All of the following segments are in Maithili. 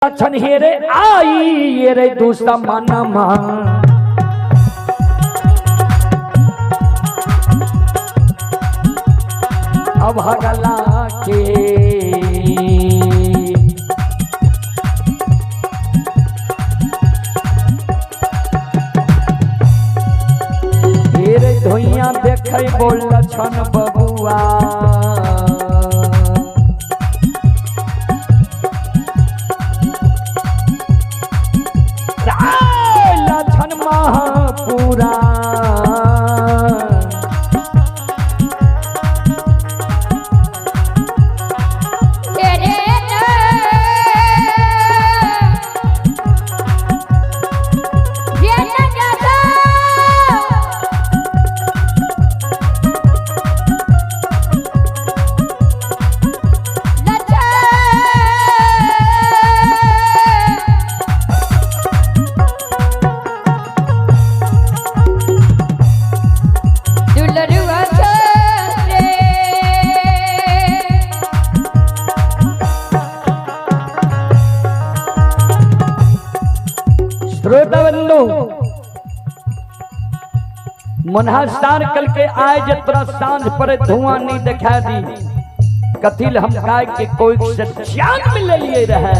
लक्षण हे रे आई ये रे दुश्मनमा। अभगला के हे रे धुइया देखै बोल लक्षण बबुआ। लक्षण महापुरा श्रोता बंधु मुन्हा सार कल के आए जे तोरा सांझ पर धुआं नहीं दिखा दी कथिल हम गाय के कोई से जान में ले लिए रहे।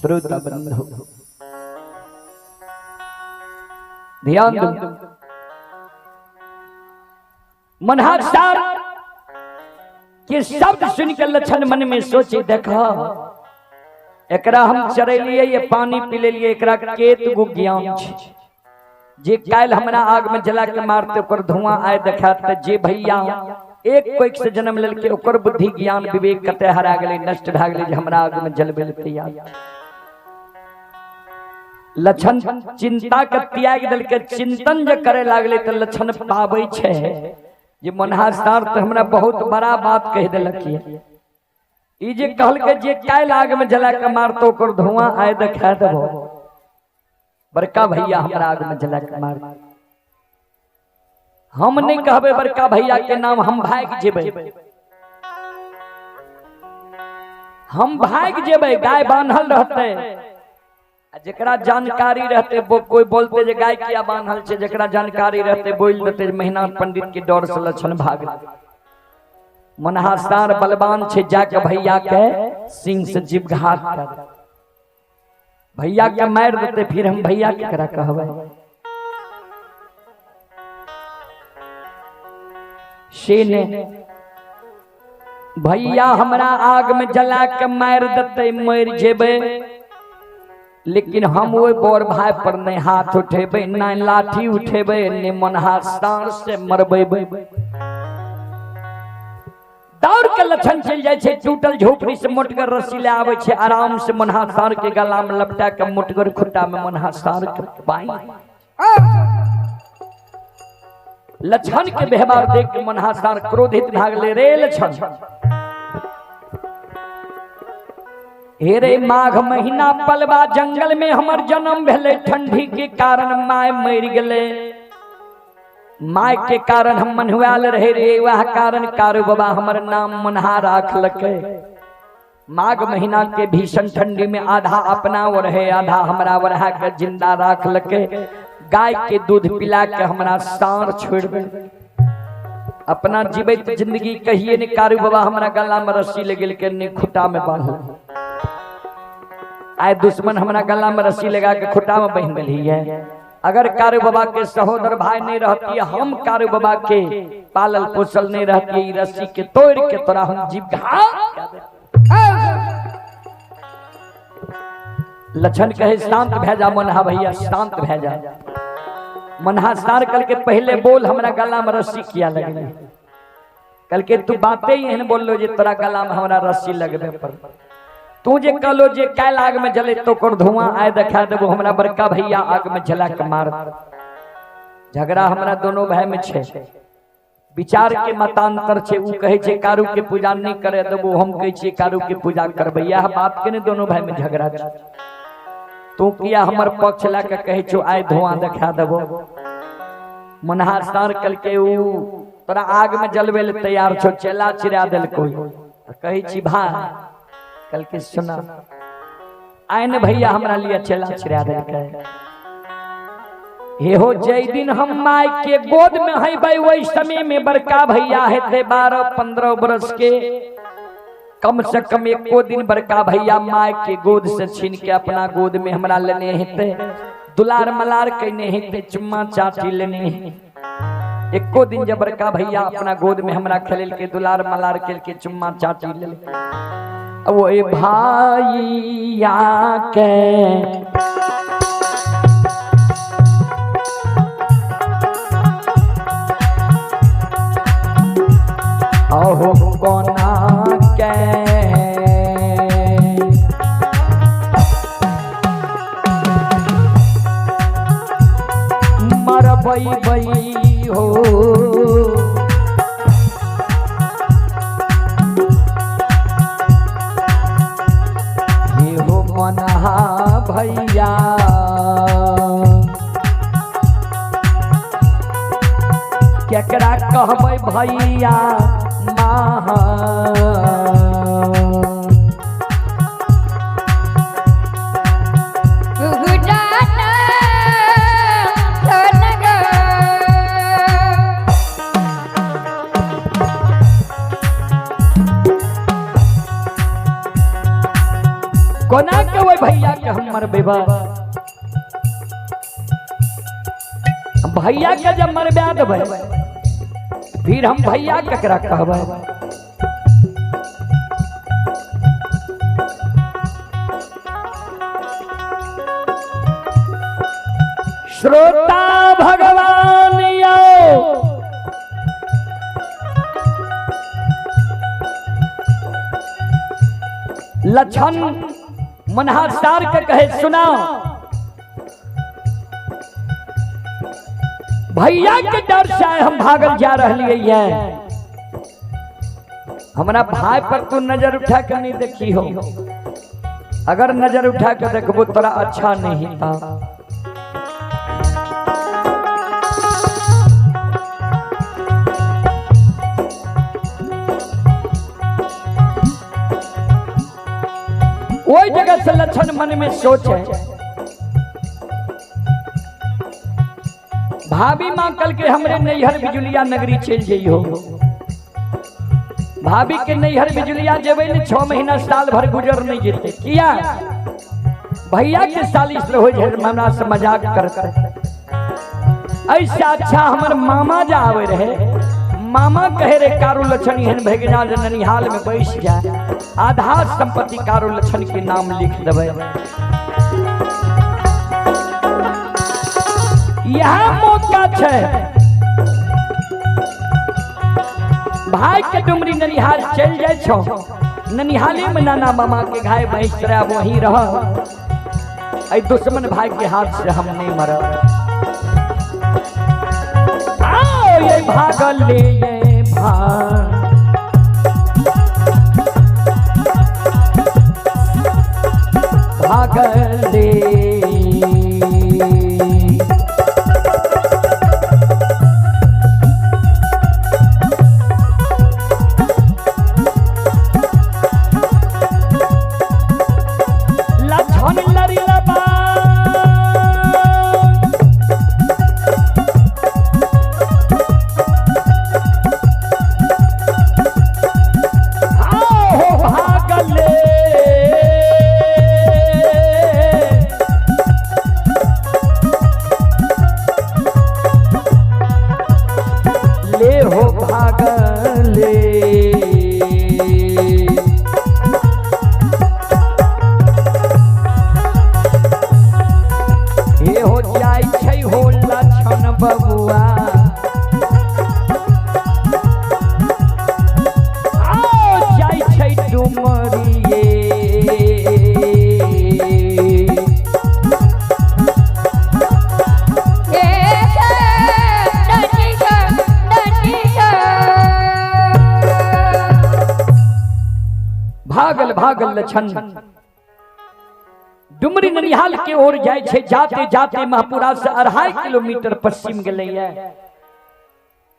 श्रोता बंधु ध्यान दो। मुन्हा सार के शब्द सुन के लक्षण मन में सोचे देखा एकरा हम चरेलिए ये पानी पी लेलिए एकरा केत गो ज्ञान छै जे काल्हि हमरा आग में जला के मारते ओकर धुआं आय देखात जे भैया एक कोइक से जन्म लेलके ओकर बुद्धि ज्ञान विवेक कते हरा गेलै नष्ट भए गेलै जे हमरा आग में जलबे ले तैयार। लक्षण चिंता के त्याग देलके चिंतन जे करे लागले त लक्षण पाबै छै जे मुन्हा सार त हमरा बहुत बड़ा बात कहि देलक ये। ई जे कहलके जे काल्हि आग में जला के मारतो ओकर धुआं आय देखा देबो बड़का भैया हमरा आग में जला के मार। हम नहीं कहबे बड़का भैया के नाम, हम भागि जेबै, हम भागि जेबै। गाय बान्हल रहतै आ जेकरा जानकारी रहते वो कोई बोलते जे गाय किया बान्हल छै, जेकरा जानकारी रहते बोल देते जे महिना पंडित के डर से लक्षण भाग। मुन्हा सार बलवान छै जाके भैया के सिंह से जीव घात कर भैया के मार देते फिर हम भैया के करा कहबै। से ने भैया हमरा आग में जला के मार देते मर जेबै लेकिन हम ओहि बड़ भाई पर नहीं हाथ उठेबै नहीं लाठी उठेबै नहीं मुन्हा सार से मरबै। दौड़ के लक्षण चलि जाइ छै टूटल झोपड़ी से मोटगर रस्सी ले आबै छै आराम से मुन्हा सार के गला में लपटा के मोटगर खुट्टा में मुन्हा सार के बांधि। लक्षण के व्यवहार देख के मुन्हा सार क्रोधित भागले रे लक्षण हे रे माघ महीना पलवा जंगल में हमर जन्म भेलै ठंडी के कारण my मरि गेलै my के कारण हम मन्हुआल रहे रे वह कारण कारू बाबा हमर नाम मुन्हा राखलकै। माघ महीना के भीषण ठंडी में आधा अपना वो रहे आधा हमरा वरहा के जिंदा राखलकै। गाय के दूध पिला के हमरा साँड़ छोड़ दे अपना जीवित जिंदगी कहिए ने कारू बाबा हमरा गला में रस्सी लगेलकै ने खुटा में बांधल। आए दुश्मन हमरा गला में रस्सी लगा के खुटा में बांधि देली है। अगर कारू बाबा के सहोदर भाई नहीं रहती हम कारू बाबा के पालल पोसल नहीं रहती रस्सी के तोड़ के तोरा हम जीव घात। लक्षण कहे शांत भै जा मुन्हा भैया शांत भै जा। मुन्हा सार कल के पहले बोल हमरा गला में रस्सी किया लगले कल के तू बातें ही एहन बोललो जे तोरा गला में हमरा रस्सी लगबे पर तू जे कहलो जे काल्हि आग में जले तो ओकर धुआं आय देखा देबो हमरा बड़का भैया आग में जला के मार। झगड़ा हमरा दोनों भाई में छै विचार के मतांतर छै। उ कहै छै कारू के पूजा नहीं करे देबो हम कहै छियै कारू के पूजा करबै। यह बात के ने दोनों भाई में झगड़ा छै। तू किया हमर पक्ष लए के कहै छौ आय धुआं देखा देबो। मुन्हा सार कल के उ तोरा आग में जलवे ले तैयार छो, चेला चिरा देलको। कहै छी भाई, कल के सुना आइन भैया हमरा लिए चेला चिरा देलकै। हे हो जय दिन हम माय के गोद में हेबै ओहि समय में बड़का भैया हेतै 12-15 बरस के, कम से कम एको दिन बड़का भैया my के गोद से छीन के अपना गोद में हमरा लेने हेतै, दुलार मलार कने हेतै, चुम्मा चाटी लेने हेतै। एको दिन जब बड़का भैया अपना गोद में हमरा खेल के दुलार मलार के चुम्मा चाटी ले, ओए भाइया के अहो कोना के मरबै बै हो, हे हो मनहा भैया। केकरा कहबै भैया महा, कोना के ओहि भैया के हम मरबेबै? भैया के जब मरबा देबै फिर हम भैया केकरा कहबै? श्रोता भगवान यो लक्षण मनहार सार के कहे सुनाओ, भैया के डर से हम भागल जा रही है, हमरा भाई पर तू नजर उठा के नहीं देखी हो, अगर नजर उठा के देखबो तोरा अच्छा नहीं था। वही जगह से लक्षण मन में सोच है, भाभी माँ कल के हमरे नैहर बिजुलिया नगरी चल जइहो। भाभी के नैहर बिजुलिया जेबै ने 6 महीना साल भर गुजर नहीं जेते, किया भैया के सालिश रहो जे हमरा से मजाक करते। ऐसा अच्छा हमर मामा जा आवे रहे, मामा कहे रे कारू लक्षण एहन भगना जे ननिहाल में बैस जाए, आधा संपत्ति कारू लक्षण के नाम लिख देबै। यह मौका छै भाई के डुमरी ननिहाल चल जाए छो, ननिहाले में नाना मामा के गाय भैंस चराब वहीं रह, ऐ दुश्मन भाई के हाथ से हम नहीं मरब। आओ ये भागल ले ये भाग, भागल ले भागल भागल लक्षण डुमरी ननिहाल के ओर जाय छै, जाते जाते महपुरा से 2.5 किलोमीटर पश्चिम गेलैया।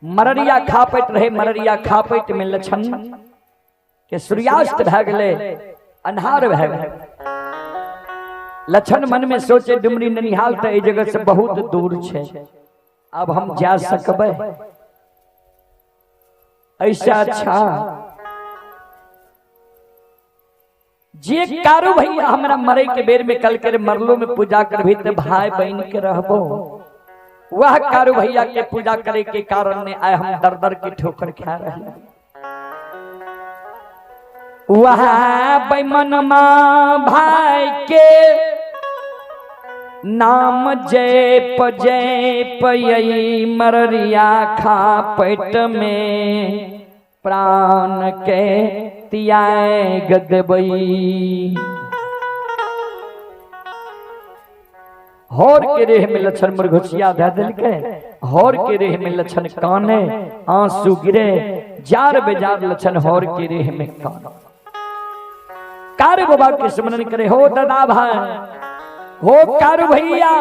मररिया खापैत रहे, मररिया खापैत में लक्षण के सूर्यास्त भए गेलै, अन्हार भए गेलै। लक्षण मन में सोचे डुमरी ननिहाल तऽ एहि जगह से बहुत दूर छै, अब हम जा सकबै? ऐसा अच्छा जे कारू भैया हमरा मरे के बेर में कल के मरलो में पूजा करभी त भाई बहन के रहबो, वह कारू भैया के पूजा करे के कारण ने आए हम दर दर की ठोकर खा रहे। वह बेमनमा भाई के नाम जय जय पयई मररिया खा पेट में प्राण के त्याग देबई। होर के रेह में लक्षण मुरघुसिया धऽ देलकै, होर के रेह में लक्षण काने आंसू गिरे, जार बेजार लक्षण होर के रेह में कान। कारू बाबा के स्मरण करे, हो दादा भाई, हो कारू भैया,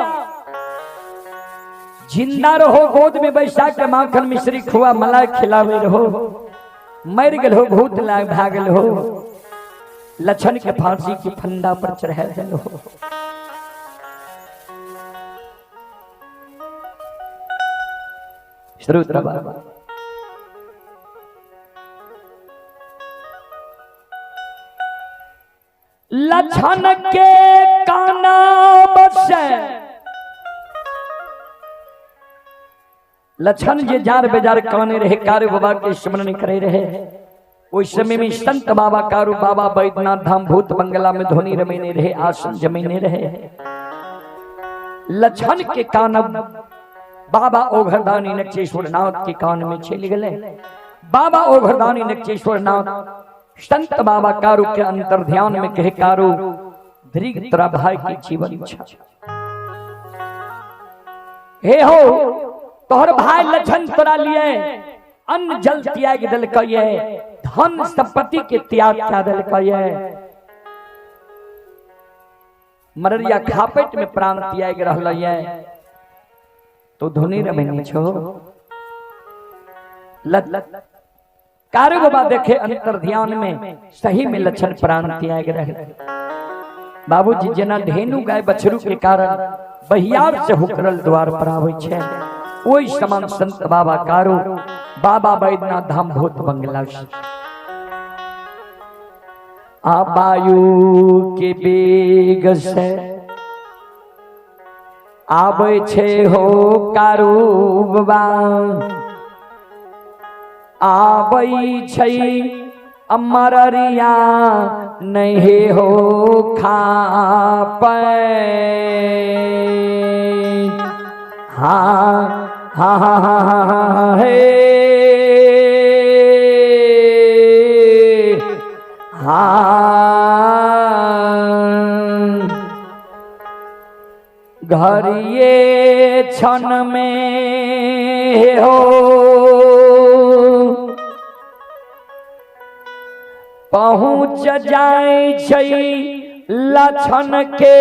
जिंदा रहो, गोद में बैसा के माखन मिश्री खुआ मलाई खिलावे रहो, मर गेल हो भूत लाग भागल हो, लक्षण के फांसी की फंदा पर चढ़ा दिल हो। श्रोत बाबा लक्षण के काना बसे, लक्षण जे जार बेजार काने रहे कारू बाबा के स्मरण करे रहे। ओहि समय में संत बाबा कारू बाबा बैद्यनाथ धाम भूत बंगला में ध्वनि रमेने रहे, आसन जमेने रहे। लक्षण के कान बाबा ओघरदानी नक्षेश्वर नाथ के कान में चल गए। बाबा ओघरदानी नक्षेश्वर नाथ संत बाबा कारू के अंतर ध्यान में कहे, कारू दीर्घ तोरा भाई के जीवन छा, हे हो तोहर भाई लक्षण तोरा लिए अन्न जल त्याग दिलकै, धन संपत्ति के त्याग क्या दिलकै, मररिया खापेट में प्राण त्याग रहलै, तो धुनी रमेनी छो। कारू बाबा देखे अंतर ध्यान में सही में लक्षण प्राण त्याग रहे। बाबूजी जना धेनु गाय बछरू के कारण बहियार से हुकरल द्वार पर आवे छे, ओहि समान संत बाबा कारू बाबा बैद्यनाथ धाम भूत बंगला से आ वायु के बेग से आबै छे हो कारू बाबा, आबै छै अमररिया नहीं हो खापै। हाँ हाँ हाँ हाँ हाँ हे हाँ घरिये क्षण में हो पहुँच जाय छै लक्षण के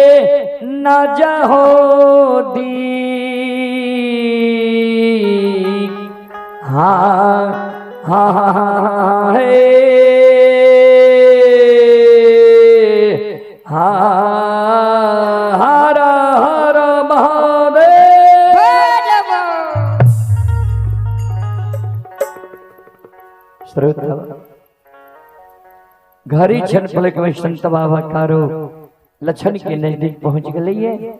नज हो दी। हाँ हाँ हाँ हे हाँ हर हर महादेव। घड़ी क्षण पलक में संत बाबा कारो लक्षण के नजदीक पहुंच गए।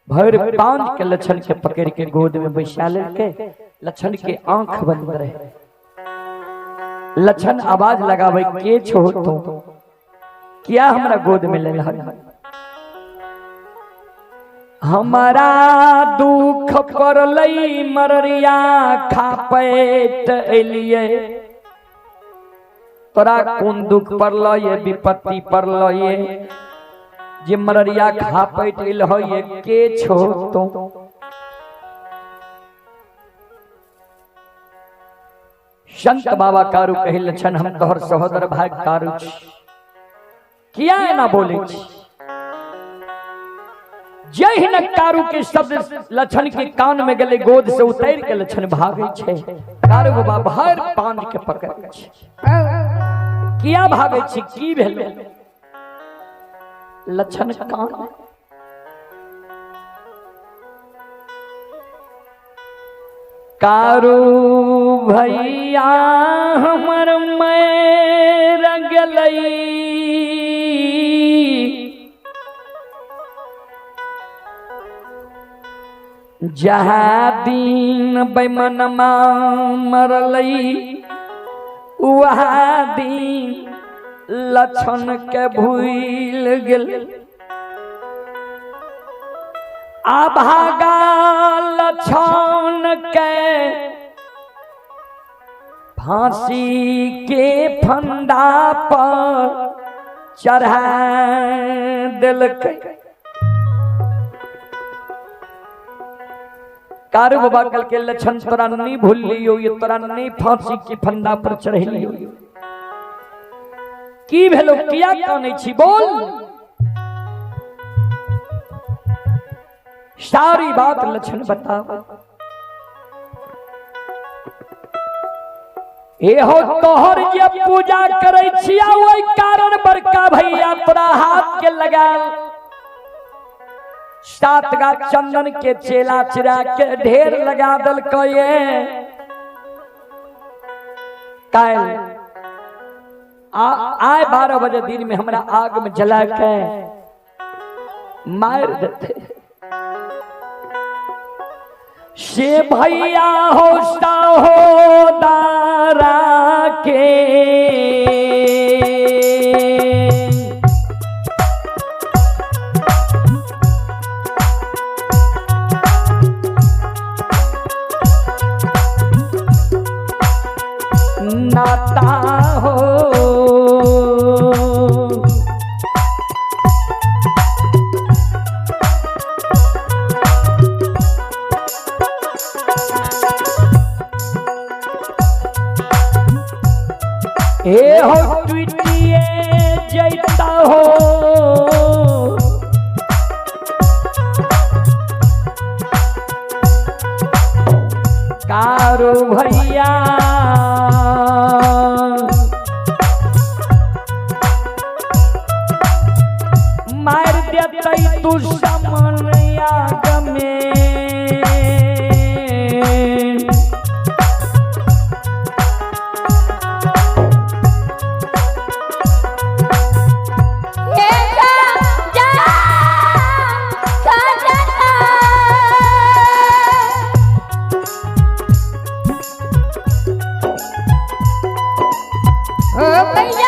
भर पांच के लक्षण के पकड़ के गोद में बैसा लेके लक्षण के आंख बंद रहे। लक्षण आवाज लगावे, के छो तो क्या हमरा गोद में ले हमारा दुख पड़लै मररिया खापैत एलिए, तोरा कोन दुख पड़ल ये विपत्ति पड़ल ये जे मररिया खापैत एल हो ये के छो तो। संत बाबा कारू कहे लक्षण हम तोहर सहोदर भाई कारू छी, किया एना बोले छी? जहि न कारू के शब्द लछन के कान में गेले, गोद से उतर के लछन भागे छे। कारू बाबा भर पान के पकड़ छे। किया भागे छे, की भेल? लछन कान कारू भैया हमर मैर गेलई, जहाँ दिन बेमनमा मरलई वहाँ दिन लछन के भूल गेल। आभागा लछन के फांसी के फंदा पर चढ़ा दिलकै। कारू बाबा कल के लछन तोरा नहीं भूल लियो, ये तोरा नहीं फांसी के फंदा पर चढ़ेलियो। की भेलो, किया कानै छी बोल? सारी बात लछन बताओ। एहो तोहर जे पूजा करै छिया ओहि कारण बड़का भैया तोरा हाथ के लगाल 7 गा चंदन के चेला चिरा के ढेर लगा दलकै। काल्हि आए 12 बजे दिन में हमरा आग में जला के मार देते। से भैया हो सहोदरा के नाता हो, ए हो टूटिए जैता हो, कारू भैया मार देतै तू समन आग में। ओ भैया।